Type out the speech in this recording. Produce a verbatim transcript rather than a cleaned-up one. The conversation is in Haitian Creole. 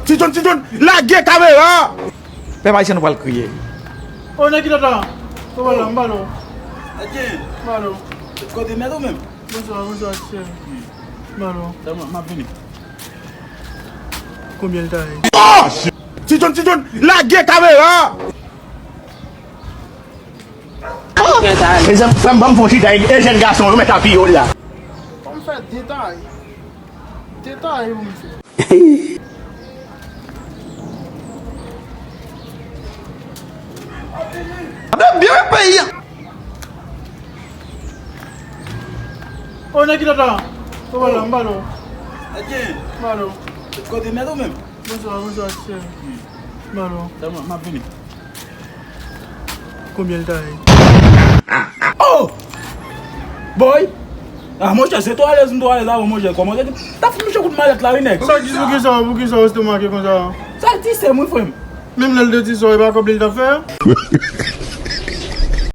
Ti John, Ti John, lage kamera! Pèp ayisyen, nou pral kriye. O, nèg ki lòt la? O, wala, m pale w. Adyen. M pale w. Kote nèt ou menm? Bonswa, bonswa, ti cheri. M pale w. Sèlman, m ap vini. Konbyen l ta ye? Oh! Ti John, Ti John, lage kamera! Mezanmi, frè m, ban m fon chita, e jèn gason, yo mèt apiye w la. Fò m fè detay. Detay pou m fè. Ap byen wè peyi a. O, nèg ki lòt la? O, wala, m pale w. Adyen. M pale w. Kote nèt ou menm? Bonswa, bonswa, ti cheri. M pale w. Sèlman, m ap vini. Konbyen l ta ye? Oh! Boy! Ah, monchè, se twò alèz m twò alèz avè w, monchè. Kòman w te ta fout mouche kout malèt la, wi, nèg? Sa ki, poukisa, poukisa w estomake konsa? Sa ti sè m, wi, frè m. Menm lè l te ti sè w, e pa kòb li l t ap fè?